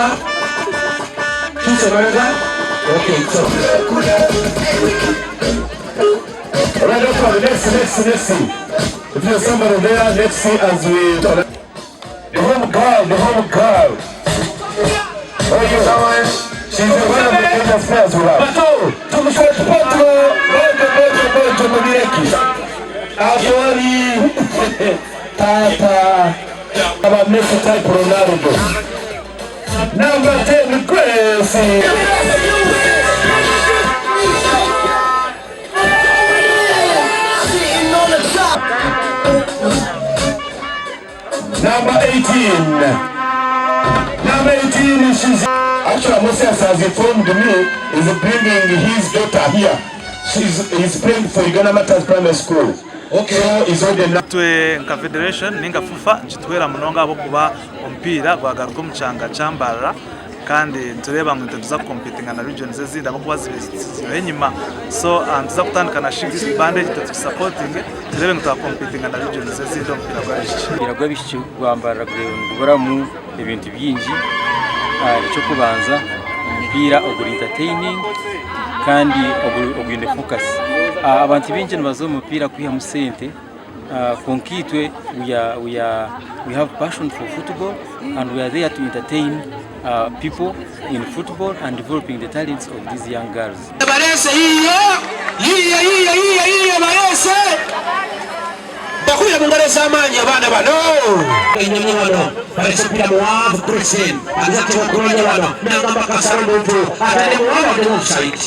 Goalkeeper? Kyusa emabega. Okay, it's okay. Right up front, next, next, next. If there's somebody there, next as we. The home girl, the home girl. Oh, yeah. She's one of the greatest players we have. Bato, tumushore Patro, Beljo, Beljo, Beljo, Mubireki. Atwali, Tata, Aba Messi type Ronaldo. Number 10, Gracie. Number 18. Number 18, she's actually Moses has informed me is bringing his daughter here. She's he's playing for Uganda Martyrs Primary School. Okay. So he's on the Itwe nka federation ninga FUFA nikituhwera munonga ahabw'okuba omupiira gwagaruka omu kyanga kya Mbarara kandi nitureeba ngu nituza kukompitinga na regions ezindi ahabw'okuba ziriho enyima so nituza kutandika na She East Band egi tugisapotinge tureebe ngu twakompitinga na regions ezindi omu mupiira gw'abaishiki. Omupiira gw'abaishiki gwa Mbarara niguburamu ebintu bingi. Eky'okubanza omupiira oguri entertaining kandi ogwine focus. Abantu baingi nibaza omu mupiira kwihamu sente kwonka itwe we have passion for football and we are there to entertain people in football and developing the talents of these young girls. Bareese yiiya yiiya yiiya yiiya yiiya bareese bakubire mu ngaro ez'amaanyi abaana bano. Enyonyi wano balese omupiira muwanvu Christine agezaho kuteeba kuronya wano nangamba Kasara omuntu atadde muwanvu addemu offside.